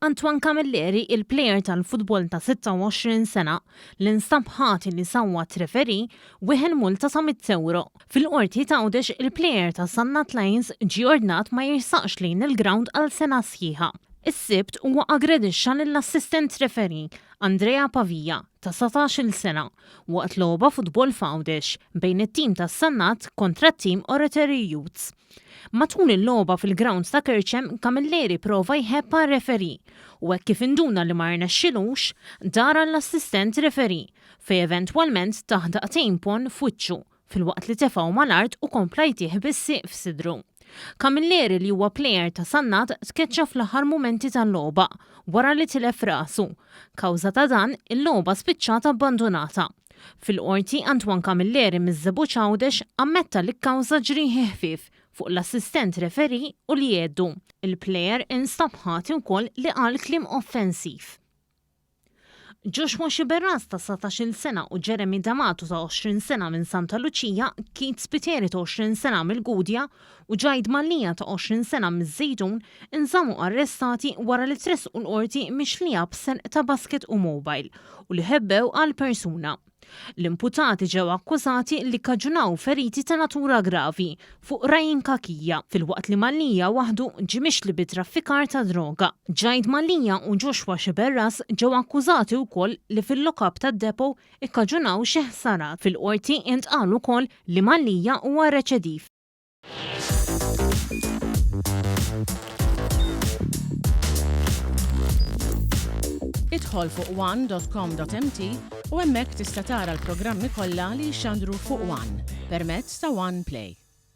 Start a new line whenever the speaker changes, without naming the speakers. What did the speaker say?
Antoine Camilleri, il-plejer tal-futbol ta' 26 sena li nstab ħati li sawwat referee, weħel multa ta' 100 ewro. Fil-Qorti t'Għawdex il-plejer ta' Sannat Lions ġie ordnat ma jersaqx lejn il-grawnd għal sena sħiħa. Is-Sibt huwa aggredixxa lill-assistent referee, Andrea Pavia, ta' 19-il sena, waqt logħba futbol f'Għawdex bejn it-tim ta' Sannat kontra t-tim Oratory Youths. Matul il-logħba fil-grawnd ta' Kerċem, Camilleri prova jħebb għar-referee u hekk kif induna li ma rnexxilux, dar għall-assistent referee fejn eventwalment tah daqtejn ponn f'wiċċu filwaqt li tefgħu mal-art u kompla jtih bis-sieq f'sidru. Camilleri li huwa plejer ta' Sannat tkeċċa fl-aħħar mumenti tal-logħba wara li tilef rasu. Kawża ta' dan, il-logħba spiċċat abbandunata. Fil-Qorti, Antoine Camilleri miż-Żebbuġ Għawdex ammetta li kkawża ġrieħi ħfief fuq l-assistent referee u li għeddu. Il-plejer instab ħati wkoll li qal kliem offensiv. Joshua Sciberras ta' 19-il sena u Jeremy D'Amato ta' 20 sena minn Santa Luċija, Keith Spiteri ta' 20 sena mill-Gudja u Jaid Mallia ta' 20 sena miż-Żejtun inżammu arrestati wara li tressqu l-Qorti mixlija b'serq ta' basket u mobile u li ħebbew għal persuna. L-imputati ġew akkużati li kkaġunaw feriti ta' natura gravi fuq Ryan Cachia, filwaqt li Mallia waħdu ġie mixli bi traffikar ta' droga. Jaid Mallia u Joshua Sciberras ġew akkużati wkoll li fil-lock-up tad-depot ikkaġunaw xi ħsarat. Fil-Qorti intqal ukoll li Mallia huwa reċediv.
Idħol fuq one.com.mt u hemmhekk tista' tara l-programmi kollha li jixxandru fuq One permezz ta' One Play.